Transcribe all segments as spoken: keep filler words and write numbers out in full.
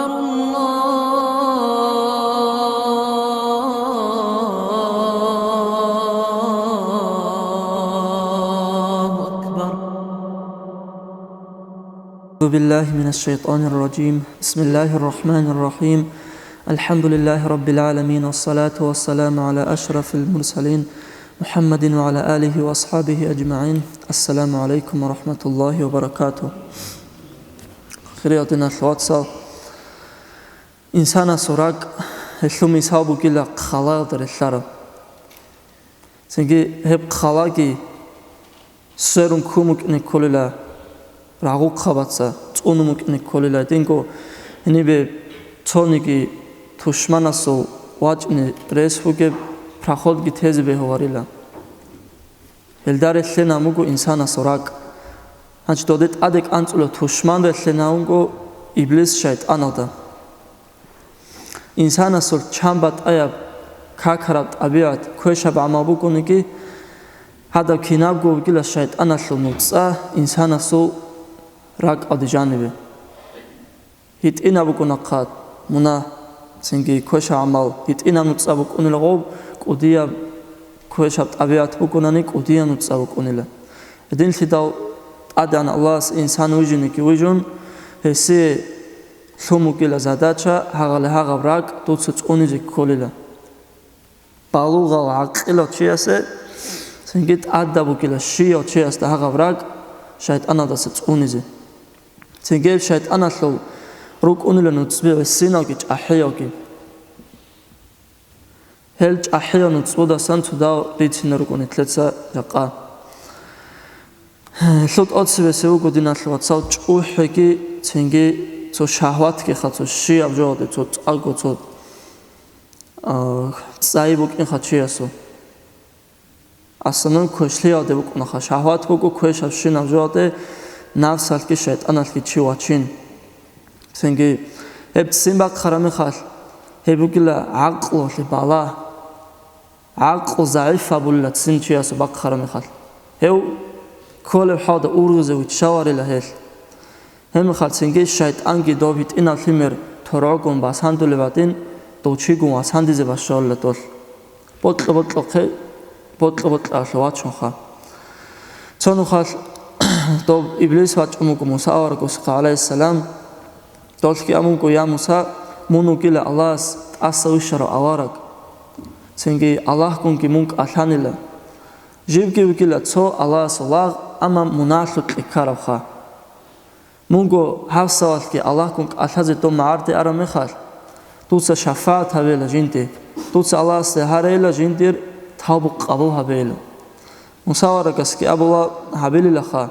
الله أكبر. أعوذ بالله من الشيطان الرجيم. بسم الله الرحمن الرحيم. الحمد لله رب العالمين، والصلاة والسلام على أشرف المرسلين محمد وعلى آله وأصحابه أجمعين. السلام عليكم ورحمة الله وبركاته. Хириял диналъул вацал, инсанасул ракӀ, гьелъул мисал бугила хъалаялда релълъараб. Цинги гьеб хъалаги сверун ккун букӀине кколила, рагъухъабаца цӀунун букӀине кколила, гьединго гьенибе цониги тушманасул вачӀине рес бугеб проходги тезе бегьуларила. Гьелда релълъинаб буго инсанасул ракӀ. Гьанчи доде тӀаде кӀанцӀула тушман релълъинаб буго Иблис шайтӀаналда. Инсанасул чан батӀаяб, какараб тӀабигӀат, квешаб гӀамал букӀуниги, гьадаб кинабго бугила шайтӀаналъул нуцӀа инсанасул ракӀалде жанибе. ГьитӀинаб букӀунахъа мунагь, цинги квешаб гӀамал, гьитӀинаб нуцӀа букӀунила гъоб, кӀудияб квешаб тӀабигӀат букӀунани, кӀудияб нуцӀа букӀунила. Гьединлъидал ТӀадегӀан Аллагьас инсан вижиниги вижун, гьесие лъун бугила задача, гьагъали гьагъаб ракӀ дуца цӀунизе кколила. Балугъав гӀакъилав чиясе, цинги тӀадаб бугила щияв чиясда гьагъаб ракӀ шайтӀаналдаса цӀунизе. Цинги гьеб шайтӀаналъул рукӀунила нуцӀби гӀисиналги чӀахӀиявги. Гьел чӀахӀиял нуцӀбудасан цо дагьав рицина рукӀун нилъеца жакъа. Гьелъул тӀоцебесеб буго, диналъул вацал, чӀухӀиги, цинги цо шагьватгиха, цо щияб жоялде, цо цӀакъго, цо, а, цӀай букӀинха чиясул. Аслан квешлъиялде букӀунаха, шагьват буго квешабщинаб жоялде, нафсалъги шайтӀаналъги чи вачин. Цинги гьеб ццин бахъараб мехалъ, гьеб бугила гӀакълуялъе бала. ГӀакълу загӀип гьабулила ццин чиясул бахъараб мехалъ. Гьев кколеб хӀалда ургъизе виччаларила гьелъ. Гьеб мехалъ цинги шайтӀанги дов гьитӀинаб лъимер торгӀогун басандулеб гьадин, дов чигун васандизе бащалила долъ. Бокьа-бокьахъе, бокьа-бокьаялъе вачунха. Цо нухалъ дов Иблис вачӀун вуго Муса аварагасухъе, гӀалайгьиссалам. Долъги абун буго: «Я Муса, мун вугила Аллагьас тӀаса вищарав авараг, цинги Аллагьгунги мун кӀалъанила. Живги вугила цо Аллагьасул лагъ, амма мунагьалъукье ккарабха. Мунго гьабсагӀалъги Аллагьгун кӀалъазе дов магӀарде араб мехалъ, дуца шафагӀат гьабейила жинде, дуца Аллагьасде гьарейила жиндир тавбу къабул гьабейила». Муса аварагасги абула гьабилилаха.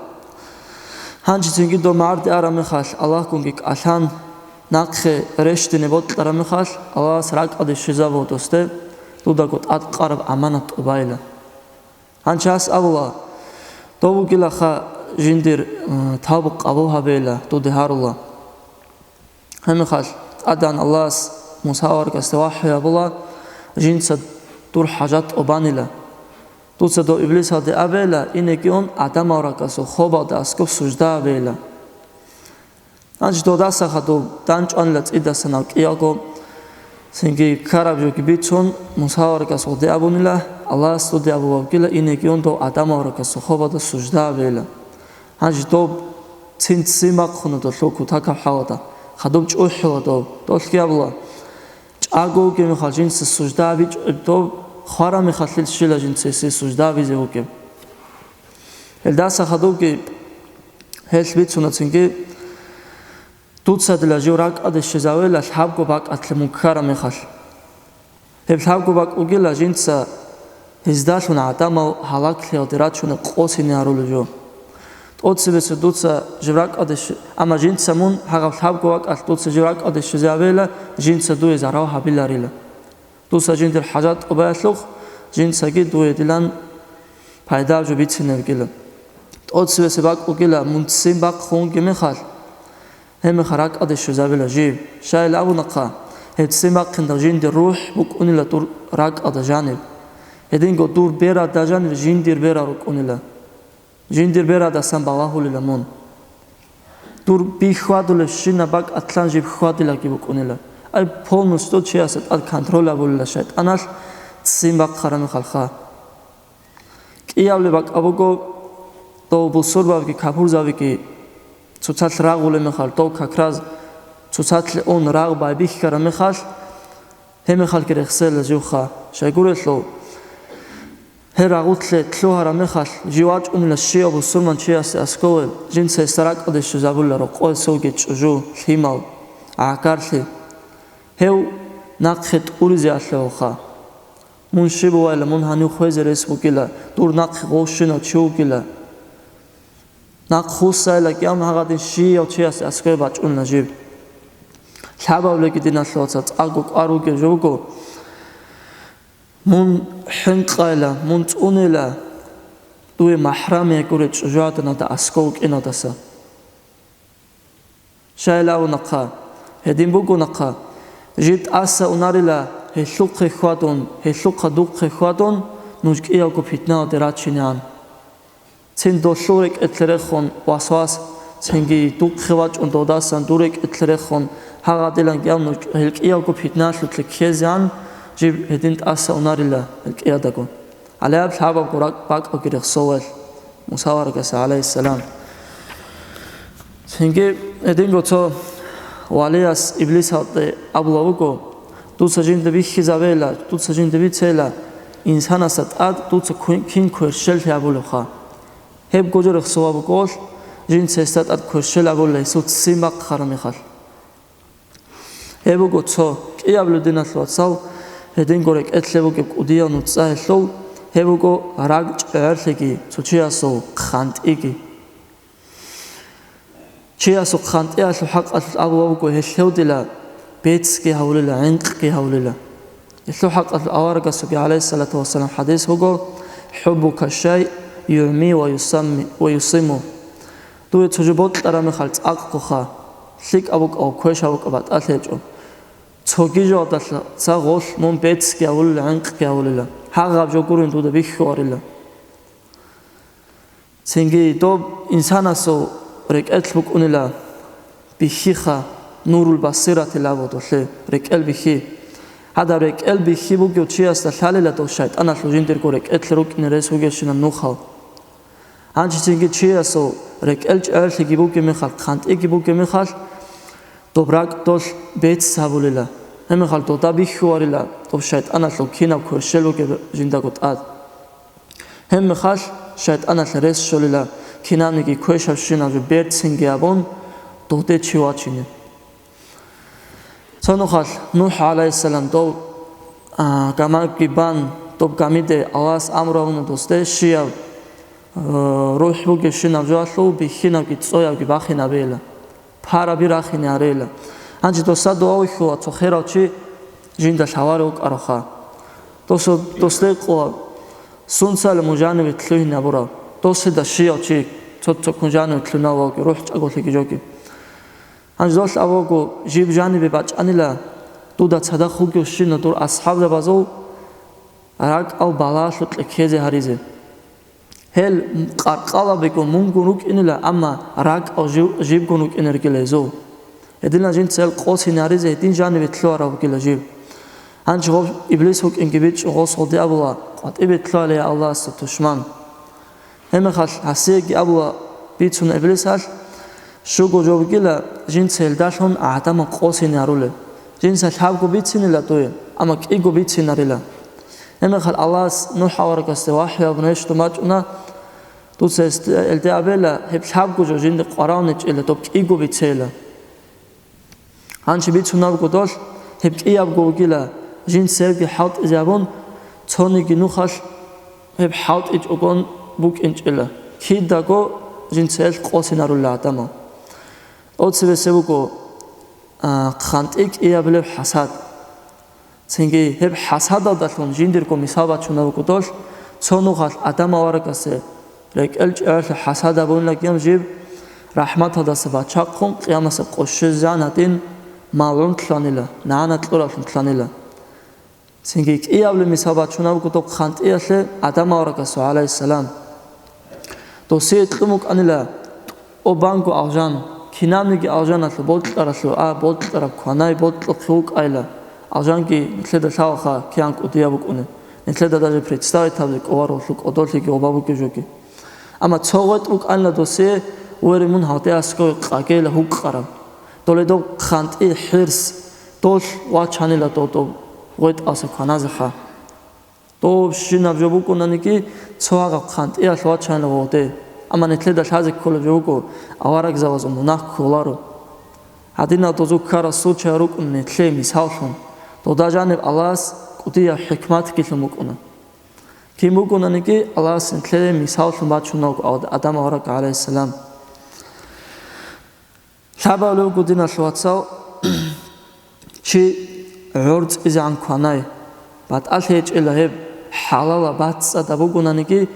Гьанже цинги дов магӀарде араб мехалъ, Аллагьгунги кӀалъан, нахъе рещтӀине бокьараб мехалъ, Аллагьас ракӀалде щвезабула досде, дудаго тӀадкъараб аманат тӀубайила. Гьанже гьас абула: «Дов вугилаха жиндир, м, тавбу къабул гьабейила, дуде гьарула». Гьеб мехалъ ТӀадегӀан Аллагьас Муса аварагасде вахӀю гьабула: «Жинца дур хӀажат тӀубанила. Дуца дов Иблисалде абейила, инеги ун Адам аварагасул хобалда аскӀоб сужда гьабейила». Гьанже додаса хадуб данчӀванила цӀидасан гьав кӀиялго, цинги ккараб жоги бицун, Муса аварагас гъоде абунила: «Аллагьас дуде абулеб бугила, инеги ун дов Адам аварагасул хобалда сужда гьабейила». Гьанже доб цин-цин бахъуна долъул кутакаб хӀалада, хадуб чӀухӀула доб, долъги абула: «ЧӀаго вугеб мехалъ жинца сужда гьабичӀеб доб, хвараб мехалъил щила жинца гьесие сужда гьабизе вугеб?» Гьелдаса хадубги гьелъ бицуна цинги: «Дуца дила жив ракӀалде щвезавейила лъабго бакӀалъе мун ккараб мехалъ. Гьеб лъабго бакӀ бугила жинца гьездалъун гӀадамал гьалаклъиялде рачунеб къосине гьарулеб жо. ТӀоцебесеб дуца жив ракӀалде щ-, амма жинца мун гьагъаб лъабго бакӀалъ дуца жив ракӀалде щвезавейила, жинца дуе зарал гьабиларила. Дуца жиндир хӀажат тӀубаялъухъ жинцаги дуе дилан пайдаб жо бицине бугила. ТӀоцебесеб бакӀ бугила мун ццин бахъун вугеб мехалъ, гьеб мехалъ ракӀалде щвезабила жив. Щайилан абунахъа, гьеб ццин бахъиндал жиндир рухӀ букӀунила дур ракӀалда жаниб. Гьединго дур бералда жанир жиндир берал рукӀунила. Жиндир бералдасан балагьулила мун». Дур би хьвадулебщинаб бакӀалъан жиб хьвадилаги букӀунила. Ай, полностью чиясда тӀад контроль абулила шайтӀаналъ ццин бахъараб мехалха. КӀиявли бакӀа буго, дов бусурбабги капурзабиги цоцалъ рагъулеб мехалъ, дов как раз цоцалъе ун рагъ байбихьараб мехалъ, гьеб мехалъги рехсела живха. Щайгурелъул, гьеб рагъулъе лъугьараб мехалъ, жив вачӀунила щияв бусурманчиясе аскӀове, жинца гьесда ракӀалде щвезабула рокъове цоги чӀужу, лъимал, гӀагарлъи. Гьев нахъе тӀуризе алъугьаха. Мун щиб бувайила, мун гьанив хвезе рес бугила, дур нахъе гъовщинав чи вугила. Нахъ хуссайила кӀиям гьагъадин щияв чиясе аскӀове бачӀунила жиб. Лъабавлеги диналъувацал цӀакъго кӀвар ругев жо вуго, мун хӀинкъайила, мун цӀунейила, дуе махӀрамие гурей чӀужугӀаданалда аскӀов вукӀиналдаса. Щайилавунахъа, гьедин бугонахъа, жиб тӀаса унарила гьелъухъе хьвадун, гьелъухъа духъе хьвадун, нуж кӀиявго питнаялде рачинегӀан. Цин долъул рекӀелъе рехун васвас, цинги духъе вачӀун додасан дур рекӀелъе рехун, гьагъадилан гьел кӀиявго питналъулъе ккезегӀан, жиб гьедин тӀаса унарила гьел кӀиядаго. Гьале гьаб лъабабго ракӀ бакӀалги рехсолел Муса аварагас, гӀалайгьиссалам. Цинги гьединго цо валияс Иблисалде абула вуго: «Дуца жинда бихьизабейла, дуца жинда бицейла, инсанасда тӀад дуца кин, кин кверщеллъи абулебха». Гьеб гожо рехсола буголъ, жинца гьесда тӀад кверщел абула гьесул ццин бахъараб мехалъ. Гьеб буго цо, кӀиябли диналъул вацал, гьединго рекӀелъе бугеб кӀудиял нуцӀа гьелъул, гьеб буго ракӀ чӀегӀерлъиги, цо чиясул хъантӀиги. Чиясул хъантӀиялъул хӀакъалъулъ абула буго, гьелъ гьевдила бецги гьавулила, гӀинкъги гьавулила. Гьелъул хӀакъалъулъ аварагасулги, гӀалайгьиссалату вассалам, хӀадис буго: «ХӀуббука шай югӀми ва юсамми, ва юсиму». Дуе цо жо бокьараб мехалъ цӀакъгоха, лъикӀаб букӀа ва квешаб букӀа батӀалъи гьечӀо. Цоги жоялдаса гъолъ мун бецги гьавулила, гӀинкъги гьавулила, гьагъаб жо гурин дуда бихьуларила. Цинги доб инсанасул рекӀелъ букӀунила бихьиха, нурул басиратил абу долъе, рекӀел бихьи. Гьадаб рекӀел бихьи бугев чиясда лъалила дов шайтӀаналъул жиндирго рекӀелъ рукӀине рес вугевщинаб нухал. Гьанже цинги чиясул рекӀел чӀегӀерлъиги бугеб мехалъ, хъантӀиги бугеб мехалъ, доб ракӀ долъ бецц гьабулила. Гьеб мехалъ дода бихьуларила доб шайтӀаналъул кинаб кверщел бугеб жиндаго тӀад. Гьеб мехалъ шайтӀаналъ рес щолила, кинабниги квешабщинаб жо берцинги абун, догьде чи вачине. Цо нухалъ НухӀ гӀалайгьиссалам дов, а, гамаги бан, доб гамиде Аллагьас амру гьавуна досде щияб, а, рухӀ бугебщинаб жоялъул бихьинабги цӀоябги бахинабейила, параби рахине гьарейила. Гьанже доса дова вихьула цо херав чи жинда лъаларев вукӀаравха. Досу-, досда гьикъула, сунцали мун жаниве лъугьинабурав, досида щияв чи, цо-цоккун жаниве лъугьиналваги, рухӀ чӀаголъиги жоги. Гьанже дол абуго, жиб жанибе бачӀанила, дуда цадахъ вугевщина дур асхӀабзабазул ракӀал балагьалъукье ккезе гьаризе. Гьел къаркъалабиго мунгун рукӀинила, амма ракӀал жив-, жибгун рукӀине ругила гьезул. Гьединал жинца гьел къосине гьаризе гьедин жанибе лъугьарав вугила жив. Гьанже гъов Иблис вукӀинги бичӀчӀун гъосулде абула, къватӀибе лъугьале, я Аллагьасул тушман. Гьеб мехалъ гьасиеги абула бицун Иблисалъ, щуго жо бугила жинца гьелдалъун гӀадамал къосине гьарулел. Жинца лъабго бицинила дуе, амма кӀиго бицинарила. Гьеб мехалъ Аллагьас НухӀ аварагасде вахӀю абун рещтӀун бачӀуна, дуца гьесде, гьелде абейила, гьеб лъабго жо жинда къваригӀунчӀила, доб кӀиго бицейила. Гьанже бицунабго долъ, гьеб кӀиябго вугила, жинца гьебги хӀалтӀизе абун, цониги нухалъ гьеб хӀалтӀичӀогон букӀинчӀила, кидаго жинца гьелъ къосинарулел гӀадамал. Оцебесеб буго, а, хъантӀи кӀиябилеб хӀасад. Цинги гьеб хӀасадалдалъун жиндирго мисал бачунаб буго долъ, цо нухалъ Адам аварагасе рекӀел чӀегӀерлъи хӀасад гьабуналагиян жиб, рахӀматалдаса бачахъун, къиямасеб къо щвезегӀан гьадин, малгӀун лъанила, нагӀана кьуравлъун лъанила. Цинги кӀиябли мисал бачунаб буго доб хъантӀиялъе Адам аварагасул, гӀалайгьиссалам. Досие кьун букӀанила тӀубанго алжан, Кинабниги алжаналъул бокьаралъур а, бокьараб кванай бокьухъе вукӀайла, алжанги нилъеда лъалаха кигӀан кӀудияб букӀунеб, нилъеда даже представить гьабизе кӀоларо гьелъул кӀодолъиги гъоба бугеб жоги. Амма цо гъветӀ букӀанила досие, вери мун гьалде аскӀове къагейила гьукъараб. Доле доб хъантӀи хӀирс, долъ вачанила додоб гъветӀалса кваназеха. Доб щинаб жо букӀунаниги, цо гьагъаб хъантӀиялъ вачанила гъоде. Амма нилъеда лъазе кколеб жо буго аварагзабазул мунагь кколаро. Гьадинал дозул ккарал случай рукӀун нилъее мисаллъун, дода жаниб Аллагьас кӀудияб хӀикматги лъун букӀуна. Кин букӀунаниги, Аллагьас нилъее мисаллъун бачунав вуго Адам авараг, гӀалайгьиссалам. Лъабабилеб буго, диналъул вацал, чи гӀорцӀизегӀан кванай, батӀалъи гьечӀила гьеб, хӀалалаб бацӀцӀадаб бугонаниги,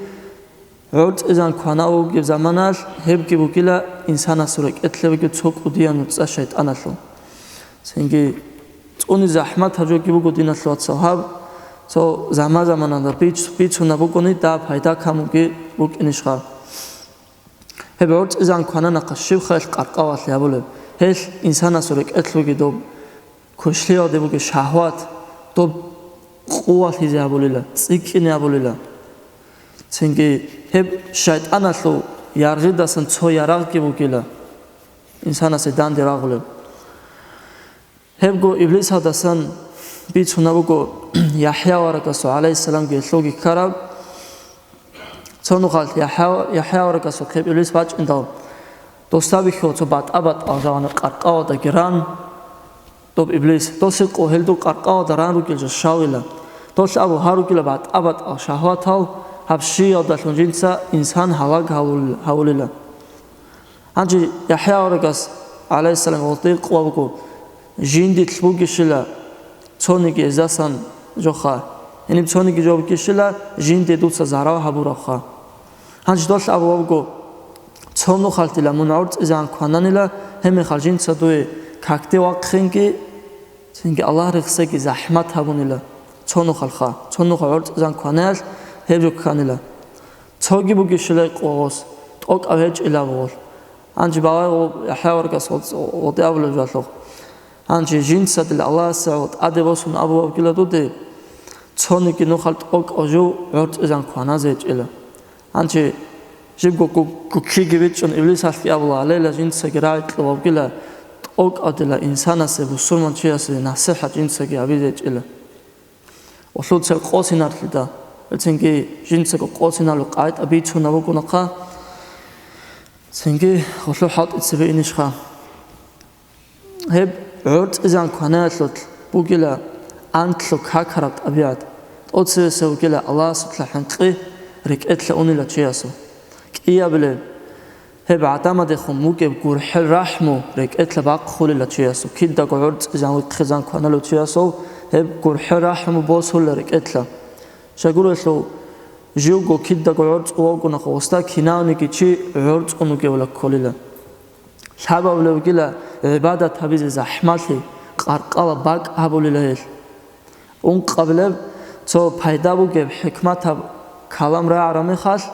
гӀорцӀизегӀан кванав вугеб заманалъ гьебги бугила инсанасул рекӀелъе бугеб цо кӀудияб нуцӀа шайтӀаналъул. Цинги цӀуни захӀматаб жоги буго, диналъул вацал, гьаб, цо заман-заманалда бич-, бицунаб бугони, дагьаб пайда камги букӀинищха. Гьеб гӀорцӀизан квананахъа щибха гьелъ къаркъалалъе гьабулеб? Гьелъ инсанасул рекӀелъ бугеб доб квешлъиялде бугеб шагьват, доб къувалъизе гьабулила, цӀикӀкӀине гьабулила. Цинги гьеб шайтӀаналъул яргъидасан цо ярагъги бугила инсанасе данде рагъулеб. Гьебго Иблисалдасан бицунаб буго ЯхӀя аварагасул, гӀалайгьиссаламги, гьелъулги ккараб. Цо нухалъ ЯхӀя, ЯхӀя аварагасухъе Иблис бачӀиндал, досда бихьула цо батӀа-батӀал жавана къаркъалдаги ран доб Иблис. Дос гьикъула, гьел дур къаркъалда ран ругел жо щалила. Долъ абу гьаругила батӀа-батӀал шагьватал, гьаб щиялдалъун жинца инсан гьалаг гьавул-, гьавулила. Гьанже ЯхӀя аварагас, гӀалайгьиссалам, гъолъие къула буго, жиндилъ бугищила цониги гьездасан жоха, гьениб цониги жо бугищила жинде дуца зарал гьабурабха. Гьанже долъ абула буго, цо нухалъ дила мун гӀорцӀизегӀан квананила, гьебмехалъ жинца дуе какде вахъинги, цинги Аллагь рехсеги захӀмат гьабунила цо нухалъха, цо нухалъ гӀорцӀизан кванаялъ гьеб жо кканила. Цоги бугищилай къо гъос, тӀокӀав гьечӀила гъолъ. Гьанже балай гъо ЯхӀя аварагас гъоде абулеб жалъухъ. Гьанже жинцадила Аллагьасе гӀоло тӀаде босун абула бугила дуде, цониги нухалъ тӀокӀав жо гӀорцӀизан кваназе гьечӀила. Гьанже жибго гу-, гуккиги бичӀчӀун Иблисалъги абула, гьалейла жинцаги рагӀи кьула бугила, тӀокӀав дила инсанасе, бусурманчиясе насихӀат жинцаги гьабизе гьечӀила. Гъолъул цел къосинарлъида, цинги жинцаго къосиналъул къагӀида бицунаб бугонаха, цинги гъолъул хӀалтӀи цебе инищха. Гьеб гӀорцӀизан кванаялъулъ бугила анлъго какараб тӀабигӀат, тӀоцевесев вугила Аллагьасукьа хӀинкъи рекӀелъа унила чиясул. КӀиябилеб, гьеб гӀадамадехун бугеб гурхӀел рахӀму рекӀелъа бахъулила чиясул, кидаго гӀорцӀизан вихъизан кваналев чиясул гьеб гурхӀел рахӀму босулила рекӀелъа. Щайгурелъул живго кидаго гӀорцӀ вугонаха гъосда кинавниги чи гӀорцӀун вугевла кколила. Лъабабилеб бугила гӀибадат гьабизе захӀмалъи, къаркъала бакӀ гьабулила гьелъ. Ункъабилеб, цо пайда бугеб хӀикматаб калам рагӀараб мехалъ,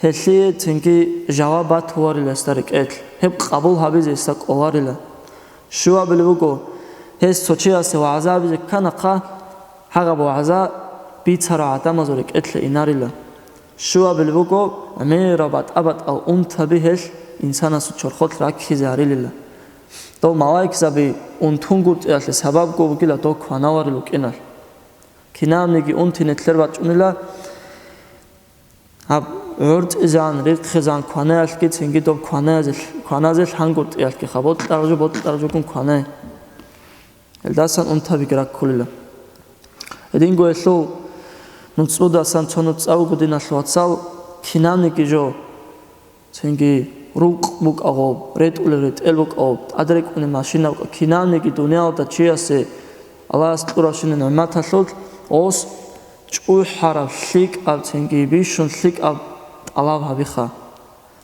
гьелъие цинги жаваб батуларила гьесда рекӀелъ, гьеб къабул гьабизе гьесда кӀоларила. Щуабилеб буго, гьес цо чиясе вагӀза гьабизе кканахъа, гьагъаб вагӀза бицарал гӀадамазул рекӀелъа инарила. Щуабилеб буго, гӀемерал батӀа-батӀал унтаби гьелъ инсанасул чорхолъ раккизе гьарилила. Дов малаикзаби унтунгутӀиялъе сабабго бугила дов кванаварил вукӀиналъ. Кинабниги унти нилъер бачӀунила, гьаб гӀорцӀизан, рихъизан кванаялъги цинги доб кваназе-, кваназе лъангутӀиялъги ха, бокьараб жо бокьараб жогун кванай. Гьелдасан унтабиги раккулила. Гьединго гьелъул нуцӀудасан цо нуцӀа вуго, диналъул вацал, кинабниги жо, цинги рукъ букӀа гъоб, ретӀулел ретӀел букӀа гъоб, тӀадрекӀунеб машина букӀа, кинабниги дуниялда чиясе Аллагьас кьурабщинаб нигӀматалъулъ гъос чӀухӀараб лъикӀаб, цинги бищун лъикӀаб тӀалаб гьабиха.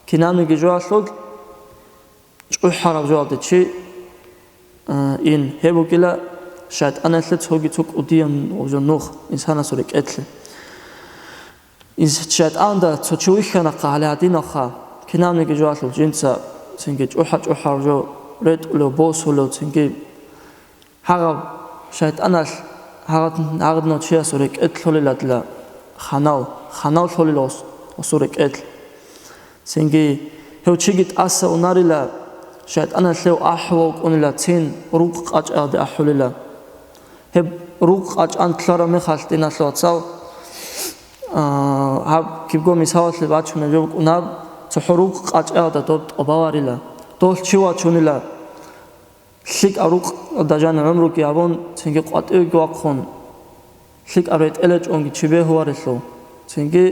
Кинабниги жоялъулъ чӀухӀараб жоялде чи, а, ин, гьеб бугила шайтӀаналъе цоги цо кӀудиян гъужун нух инсанасул рекӀелъе. Инс-, шайтӀанда цо чи вихьанахъа гьале гьадиналха, кинабниги жоялъул жинца цинги чӀухӀа-чӀухӀараб жо ретӀулев, босулев, цинги гьагъаб шайтӀаналъ гьагъад-, гьагъадинав чиясул рекӀелъ лъолила дила ханал, ханал лъолила гъос-, гъосул рекӀелъ. Цинги гьев чиги тӀаса унарила, шайтӀаналъ гьев ахӀулев вукӀунила, цин рукъ къачӀаялде ахӀулила. Гьеб рукъ къачӀан ккараб мехалъ, диналъул вацал, а, гьаб кибго мисалалъе бачунеб жо букӀунаб, цохӀо рукъ къачӀаялда доб тӀоба варила. Долъ чи вачунила, лъикӀаб рукъалда жан гӀумруги гьабун, цинги къватӀивеги вахъун, лъикӀаб ретӀел гьечӀонги чи бегьуварелъул, цинги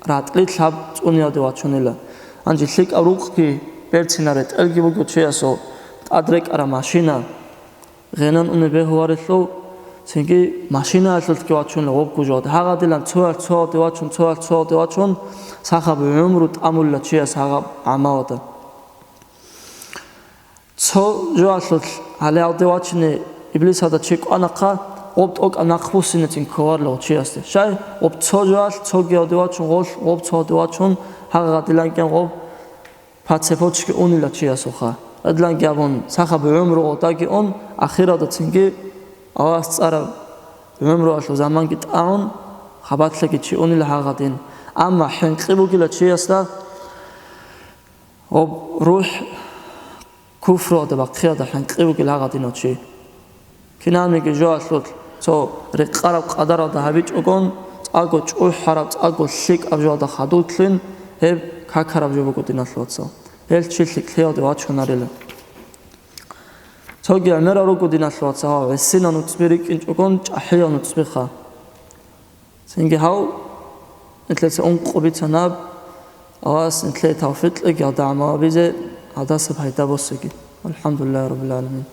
ратӀлилъ гьаб цӀуниялде вачунила. Гьанже лъикӀаб рукъги берцинаб ретӀелги буго чиясул, тӀад рекӀараб машина, гъенан унеб бегьуварелъул, цинги машинаялъулъги вачунила гъобго жоялда. Гьагъадилан цоял цоялде вачун, цоял цоялде вачун, сахаб гӀумру тӀамулила чияс гьагъаб гӀамалалда. Цо жоялъулъ гьале гьалде вачине иблисалда чи кӀванахъа, гъоб тӀокӀаб нахъ буссинецин кколарила гъов чиясде. Щай, гъоб цо жоялъ цоги гьалде вачун, гъолъ гъоб цо гьалде вачун, гьагъадилан кӀен гъоб по цепочке унила чиясулха. Гьадиланги абун, сахаб гӀумру гъолдаги ун, ахиралда цинги Аллагьас цӀараб гӀумруялъул заманги тӀагӀун, хабалъаги чи унила гьагъадин. Амма хӀинкъи бугила чиясда, гъоб рухӀ куфруялда бахъиялда хӀинкъи бугила гьагъадинав чи. Кинабниги жоялъулъ цо рекъараб къадаралда гьабичӀогон, цӀакъго чӀухӀараб, цӀакъго лъикӀаб жоялда хадув лъугьин, гьеб какараб жо буго, диналъул вацал. Гьел чи лъикӀлъиялде вачунарила. Цоги гӀемерал руго, диналъул вацал, гӀисинал нуцӀби рикӀкӀинчӀогон чӀахӀиял нуцӀбиха. Цинги гьав, нилъеца ункъо бицанаб, Аллагьас нилъее тавфикъ кьеги гьалда гӀамал гьабизе, гьалдаса пайда босиги. ВалхӀамдулиллагьи раббил гӀаламин.